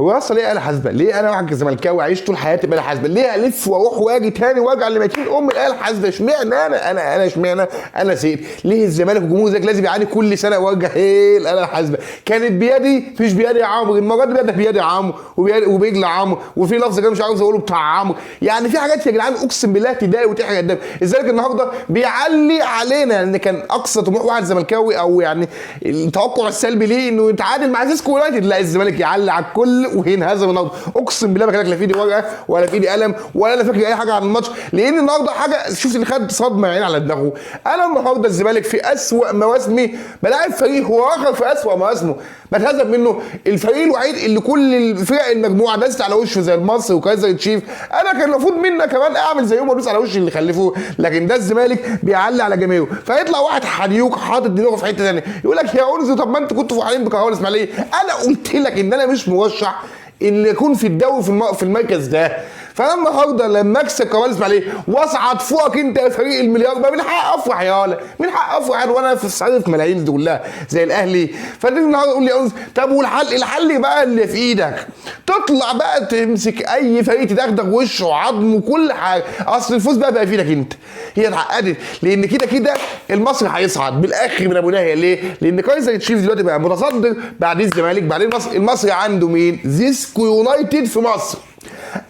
هو اصلا ليه آلة حاسبة؟ ليه انا واحد زملكاوي عايش طول حياتي بآلة حاسبة؟ ليه الف واروح واجي تاني وارجع لمتين ام الآلة الحاسبة؟ اشمعنى انا اشمعنى انا زهقت؟ ليه الزمالك وجمهور الزمالك لازم يعاني كل سنة وارجع ايه الآلة الحاسبة؟ كانت بيدي مش بيدي يا عمرو، المرة دي بيدك بيدي يا عمرو وبيجلي عمرو، وفي لفظ كده مش عاوز اقوله بتاع عمرو، يعني في حاجات يا جدعان اقسم بالله تضايق وتحرق الدم. الزمالك النهارده بيعلي علينا، لان كان اقصى طموح واحد زملكاوي او يعني التوقع السلبي ليه انه يتعادل مع زيسكو يونايتد، لا الزمالك يعلي على الكل وينهزم النهارده. اقسم بالله ما كان لا في ايدي ورقة ولا في ايدي قلم ولا انا فاكر اي حاجة عن الماتش، لان النهارده حاجة شفت اللي خد صدمة عين على دماغه. انا النهارده الزمالك في اسوأ مواسمي بلاعب فريق هو اخر في اسوأ مواسمه بتهزم منه، الفريق الوحيد اللي كل الفرق المجموعة داست على وشه زي المصري وكايزر تشيف، انا كان المفروض منا كمان اعمل زيهم وادوس على وش اللي خلفوه، لكن ده الزمالك بيعلي على جماهيره. فيطلع واحد حنيوك حاطط دماغه في حتة ثانية يقول لك يا انزي طب ما انتوا كنتوا فرحانين بكهرباء الاسماعيلية. انا قلت لك ان انا مش مرشح ان يكون في الدوري في المركز ده، فانا النهارده لما اكسب كهرباء الاسماعيلية واصعد فوقك انت يا فريق المليار بقى، من حق افرح يا ولا، من حق افرح وانا في صرف ملايين دي كلها زي الاهلي. فانت النهارده تقول لي طب والحل، الحل بقى اللي في ايدك تطلع بقى تمسك اي فريق تدغدغ وشه وعظمه وكل حاجة، اصل الفوز بقى في ايدك انت، هي اتعقدت لان كده كده المصري هيصعد بالاخر من ابو ناهيه. ليه؟ لان كايزر تشيفز دلوقتي بقى متصدر بعدين الزمالك بعدين المصري، المصري عنده مين؟ زيسكو يونايتد في مصر.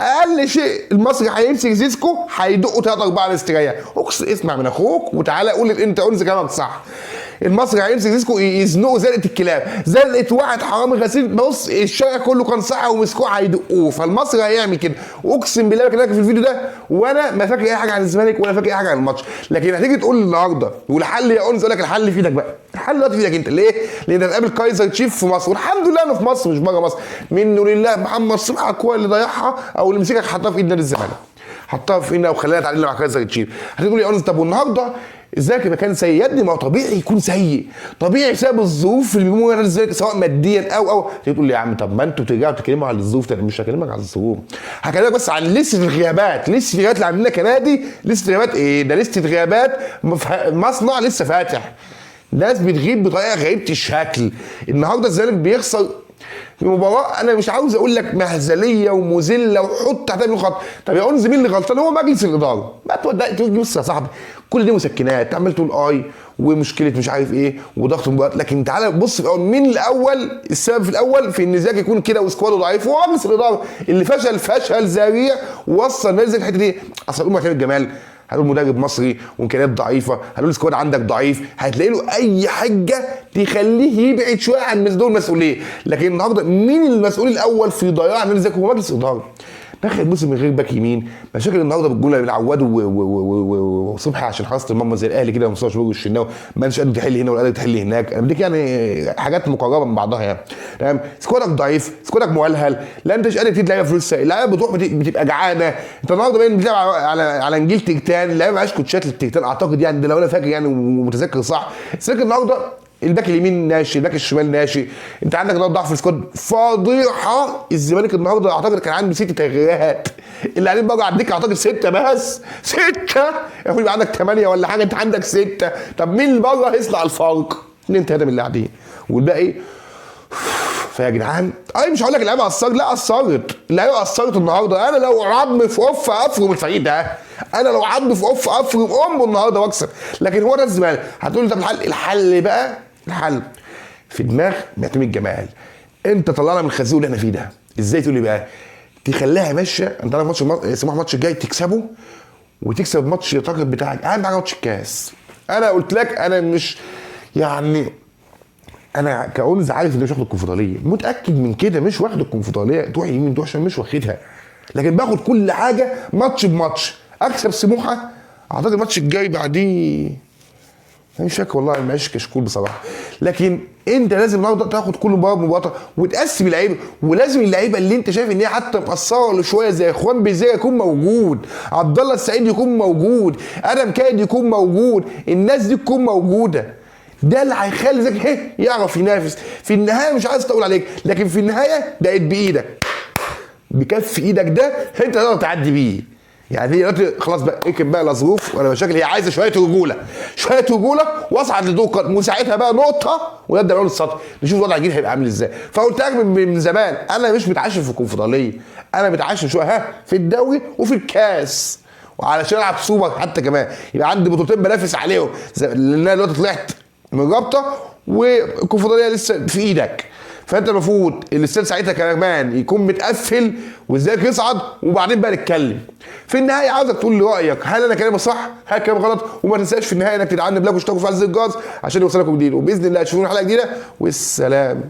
اقل شيء المصري هيمسك زيسكو هيدقه 3 4 مستريح. اسمع من اخوك وتعالى قول انت قول كلامك صح. المصري هيمسك زيسكو يزنقه زنقه الكلاب، زنقه واحد حرامي غسيل، بص الشارع كله كان صح ومسكوه هيدقوه، فالمصري هيعمل كده. اقسم بالله بكلمك في الفيديو ده وانا ما فاكر اي حاجة عن الزمالك ولا فاكر اي حاجة عن الماتش، لكن هتيجي تقول النهارده والحل يا انس، اقول لك الحل في ايدك بقى، الحل دلوقتي في ايدك انت. ليه؟ لان هتقابل كايزر تشيف في مصر، والحمد لله انه في مصر مش بره مصر، منه لله محمد صلاح الكورة اللي ضيعها او اللي مسكها حطها في ايد نادي الزمالك، حطها في ايدنا وخلانا تعادلنا مع كايزر تشيف. هتقول لي يا انس طب والنهارده الزمالك يبقى كان سيء؟ يا ابني ما هو طبيعي يكون سيء، طبيعي بسبب الظروف اللي بيمر بيها الزمالك سواء ماديا او تقول لي يا عم طب ما انتوا بترجعوا تتكلموا على الظروف تاني. مش هكلمك على الظروف، هكلمك بس عن لستة الغيابات، لستة الغيابات اللي عندنا كنادي، لستة غيابات ايه ده؟ لستة غيابات مصنع لسه فاتح، ناس بتغيب بطريقة غريبة الشكل. النهارده الزمالك بيخسر في مباراة انا مش عاوز اقول لك مهزليه ومذله وحط تحتها مليون خط. طب يا انزي مين اللي غلطان؟ هو مجلس الادارة. ما تودي بص يا صاحبي كل دي مسكنات، عمال تقول اي ومشكلة مش عارف ايه وضغط المباريات، لكن تعالى بص في الاول مين الاول السبب في الاول في ان زيك يكون كده وسكواده ضعيف؟ هو مجلس الادارة اللي فشل فشل ذريع ووصل نادي الحتة دي. اصل هتقول معتمد جمال، هتقول مدرب مصري وامكانيات ضعيفة، هتقول squad عندك ضعيف، هتلاقي له اي حاجة تخليه يبعد شوية عن دور المسؤولية. لكن النهارده مين المسؤول الاول في ضياع نادي الزمالك؟ هو مجلس الادارة. داخل الموسم من غير باك يمين، مشاكل النهارده بالجملة بين عواد وصبحي عشان حراسة المرمى زي الاهلي كده ومصطفى شوبير والشناوي، ما انتش قادر تحل هنا ولا قادر تحل هناك. انا بديك يعني حاجات مقربة من بعضها يعني. تمام، squad ك ضعيف، squad ك مهلهل، لا انت مش قادر تدي لعيبة فلوس، اللعيبة بتروح بتبقى جعانة. انت النهارده باين بتلعب على نجيل تيتان، اللعيبة معهاش كوتشات للتيتان اعتقد يعني، ده لو انا فاكر يعني ومتذكر صح. الزمالك النهارده الباك اليمين ناشئ، الباك الشمال ناشئ، انت عندك النهارده ضعف في ال squad فضيحة. الزمالك النهارده اعتقد كان عنده 6 تغييرات، اللي قاعدين بره على الدكة اعتقد 6 بس، 6 المفروض يبقى عندك 8 ولا حاجة، انت عندك 6. طب مين اللي بره هيصنع الفرق؟ 2 3 من اللي قاعدين والباقي. فيا جدعان اي مش هقول لك اللعيبة قصرت، لا قصرت، اللعيبة قصرت النهارده. انا لو عظم في قف افرم الفريق ده، انا لو عظم في قف افرم امه النهارده واكسب، لكن هو ده الزمالك. هتقول لي طب الحل، الحل بقى الحل في دماغ معتمد جمال. انت طلعنا من الخازوق اللي احنا فيه ده ازاي؟ تقول لي بقى تخليها ماشية. انت عارف ماتش سموحه الماتش الجاي تكسبه وتكسب ماتش ال target بتاعك، اهم حاجة ماتش الكاس. انا قلت لك انا مش يعني انا كأونز عارف ان مش واخد الكونفدراليه، متاكد من كده، مش واخد الكونفدراليه، تروح يمين تروح شمال مش واخدها، لكن باخد كل حاجة ماتش بماتش. اكسب سموحه اعتقد الماتش الجاي بعديه مش فاكر والله، معيش كشكول بصراحة. لكن انت لازم النهارده تاخد كل مباراة بمباراة وتقسم اللعيبة، ولازم اللعيبة اللي انت شايف ان هي حتى مقصرة شوية زي اخوان بيزيا يكون موجود، عبد الله السعيد يكون موجود، ادم كايد يكون موجود، الناس دي تكون موجودة. ده اللي هيخلي زكي يعرف ينافس في النهاية. مش عايز اطول عليك، لكن في النهاية بقت بايدك، بكف ايدك ده انت تقدر تعدي بيه. يعني هي دلوقتي خلاص بقى اركب بقى لا ظروف ولا مشاكل، هي عايزه شوية رجوله، شوية رجوله واصعد لدور قادم، وساعتها بقى نقطة ونبدا نقول السطر، نشوف الوضع الجديد هيبقى عامل ازاي. فقلت لك من زمان انا مش متعشم في الكونفدراليه، انا متعشم شوية ها في الدوري وفي الكاس، وعلشان العب سوبر حتى كمان يبقى عندي بطولتين بنافس عليهم، لان انا دلوقتي طلعت من رابطه والكونفدراليه لسه في ايدك. فانت المفروض الاستاد ساعتها كمان يكون متقفل والزمالك يصعد، وبعدين بقى نتكلم. في النهاية عاوزك تقول لي رايك، هل انا كلامي صح؟ هل كلامي غلط؟ وما تنساش في النهاية انك تدعمني ب like واشتراك وفعل زر الجرس عشان يوصلكم جديد، وباذن الله تشوفونا حلقة جديدة، والسلام.